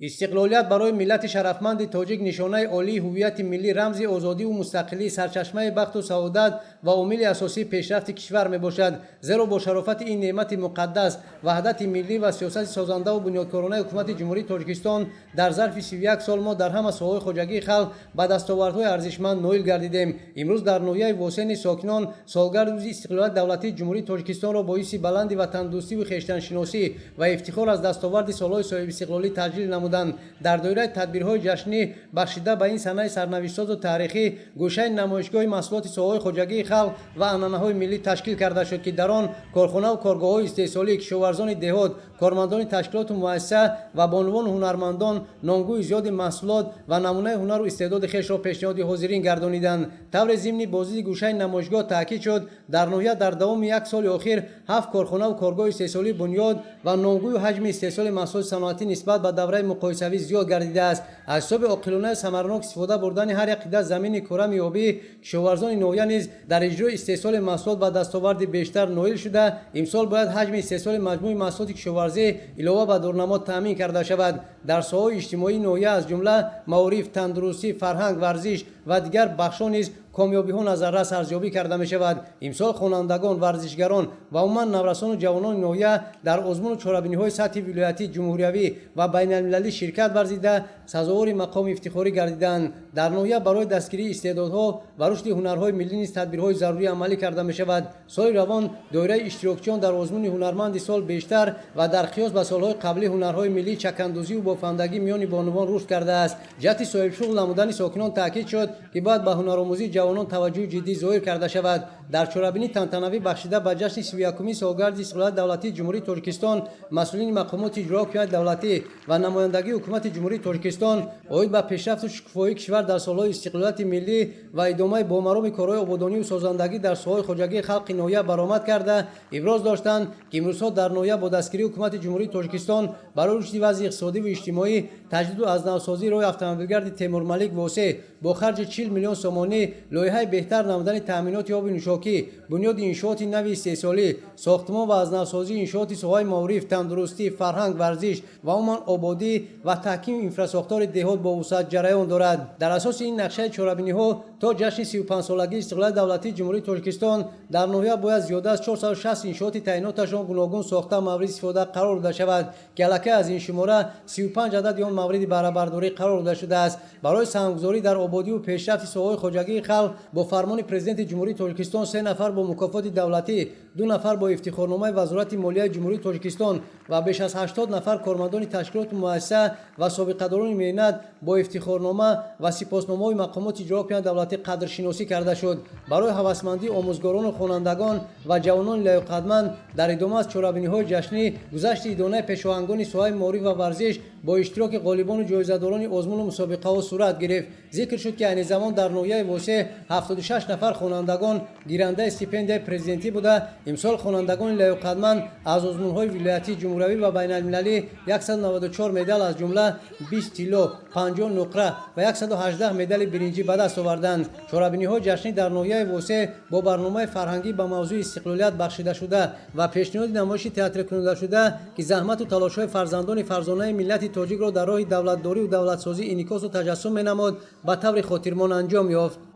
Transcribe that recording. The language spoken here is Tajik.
Истиқлолият барои миллати шарафманди тоҷик нишонаи олии ҳуввияти миллӣ, рамзи озодиву мустақилӣ, сарчашмаи бахту саодат ва омили асосии пешрафти кишвар мебошад. Зеро бо шарофати ин неъмати муқаддас, ваҳдати миллӣ ва сиёсати созандаву бунёдкоронаи Ҳукумати Ҷумҳурии Тоҷикистон дар зарфи 31 сол мо дар ҳама соҳаҳои хоҷагии халқ ба дастовардҳои арзишманд ноил гардидем. Имрӯз дар ноҳияи Восени сокинон солгарди Рӯзи истиқлолияти давлатии Ҷумҳурии Тоҷикистонро бо ҳисси баланди ватандӯстиву хештаншиносӣ ва ифтихор аз дастоварди солҳои соҳибистиқлолӣ таҷлил намуданд. Дар доираи тадбирҳои ҷашнӣ, бахшида ба ин санаи сарнавиштсозу таърихӣ, гӯшаи намоишгоҳи маҳсулоти соҳаҳои хоҷагии халқ ва анъанаҳои миллӣ ташкил карда шуд, ки дар он корхонаву коргоҳҳои истеҳсолӣ, кишоварзони деҳот, кормандони ташкилоту муассиса ва бонувону ҳунармандон номгӯи зиёди маҳсулот ва намунаи ҳунару истеъдоди хешро пешниҳоди ҳозирин гардониданд. Тавре зимни боздиди гӯшаи намоишгоҳ таъкид шуд, дар ноҳия дар давоми як соли охир ҳафт корхонаву коргоҳи истеҳсолӣ бунёд ва номгӯю ҳаҷми истеҳсоли маҳсулоти саноатӣ нисбат ба давраи муқоисавӣ зиёд гардидааст. Аз ҳисоби оқилонаи самаранок истифода бурдани ҳар як қитъа замини кӯрами обӣ, кишоварзони ноҳия низ дар иҷрои истеҳсоли маҳсулот ба дастоварди бештар ноил шуда, имсол бояд ҳаҷми истеҳсоли маҷмӯи маҳсулоти кишоварзӣ илова ба дурнамо таъмин карда шавад. Дар соҳаҳои иҷтимоии ноҳия, аз ҷумла маориф, тандурустӣ, фарҳанг, варзиш ва дигар бахшҳо низ комёбиҳо назаррас арзёбӣ карда мешавад. Имсол хонандагон, варзишгарон ва умуман наврасону ҷавонони ноҳия дар озмуну чорабиниҳои сатҳи вилоятӣ, ҷумҳуриявӣ ва байналмилалӣ ширкат варзида, сазовори мақоми ифтихорӣ гардиданд. Дар ноҳия барои дастгирии истеъдодҳо ва рушди ҳунарҳои миллӣ низ тадбирҳои зарурӣ амалӣ карда мешавад. Соли равон доираи иштирокчиён дар озмуни «Ҳунарманди сол» бештар ва дар қиёс ба солҳои қаблӣ ҳунарҳои миллӣ, чакандӯзиву бофандагӣ миёни бонувон рушд кардааст. Ҷиҳати соҳибшуғл намудани сокинон таъкид шуд, ки бояд ба ҳунаромӯзии ҷавонон таваҷҷӯҳи ҷиддӣ зоҳир карда шавад. Дар чорабинии тантанавӣ, бахшида ба ҷашни 31-умин солгарди истиқлолияти давлатии Ҷумҳурии Тоҷикистон, масъулини мақомоти иҷроия ҳокимияти давлатӣ ва намояндагии Ҳукумати Ҷумҳурии Тоҷикистон оид ба пешрафту шукуфоии кишвар дар солҳои истиқлолияти миллӣ ва идомаи бомароми корҳои ободонию созандагӣ дар соҳаҳои хоҷагии халқи ноҳия баромад карда, иброз доштанд, ки имрӯзҳо дар ноҳия бо дастгирии Ҳукумати Ҷумҳурии Тоҷикистон барои рушди вазъи иқтисодиву иҷтимоӣ, таҷдиду аз навсозии роҳи автомобилгарди Темурмалик — Восеъ бо харҷи 40 миллион сомонӣ, лоиҳаи беҳтар намудани таъминоти оби нӯшокӣ, бунёди иншооти нави истеҳсолӣ, сохтмон ва аз навсозии иншооти соҳаи маориф, тандурустӣ, фарҳанг, варзиш ва умуман ободӣ ва таҳкими инфрасохтори деҳот бо вусъат ҷараён дорад. Дар асоси ин нақшаи чорабиниҳо то ҷашни 35-солагии истиқлолияти давлатии Ҷумҳурии Тоҷикистон дар ноҳия бояд зиёда аз 460 иншооти таъиноташон гуногун сохта, мавриди истифода қарор дода шавад, ки аллакай аз ин шумора 35 адади он мавриди баҳрабардорӣ қарор дода шудааст. Барои саҳмгузорӣ дар ободиву пешрафти соҳаҳои хоҷагии халқ бо фармони Президенти Ҷумҳурии Тоҷикистон се нафар бо мукофоти давлатӣ, ду нафар бо ифтихорномаи Вазорати молияи Ҷумҳурии Тоҷикистон ва беш аз 80 нафар кормандони ташкилоту муассиса ва собиқадорони меҳнат бо ифтихорнома ва сипосномаҳои мақомоти иҷроия ҳокимияти давлатӣ қадршиносӣ карда шуд. Барои ҳавасмандии омӯзгорону хонандагон ва ҷавонони лаёқатманд дар идома аз чорабиниҳои ҷашнӣ гузашти идонаи пешоҳангони соҳаи маориф ва варзиш бо иштироки ғолибону ҷоизадорони озмуну мусобиқаҳо сурат гирифт. Зикр шуд, ки айни замон дар ноҳияи Восеъ 76 нафар хонандагон гирандаи стипендияи президентӣ буда, имсол хонандагони лаёқатманд аз озмунҳои вилоятӣ, ҷумҳуриявӣ ва байналмилалӣ 194 медал, аз ҷумла 20 тилло, 50 нуқра ва 118 медали биринҷӣ ба даст оварданд. Чорабиниҳои ҷашнӣ дар ноҳияи Восеъ бо барномаи фарҳангӣ ба мавзӯи истиқлолият бахшидашуда ва пешниҳоди намоиши театрикунидашуда, ки заҳмату талошҳои фарзандони фарзонаи миллати тоҷикро дар роҳи давлатдорию давлатсозӣ инъикосу таҷассум менамуд, ба таври хотирмон анҷом ёфт.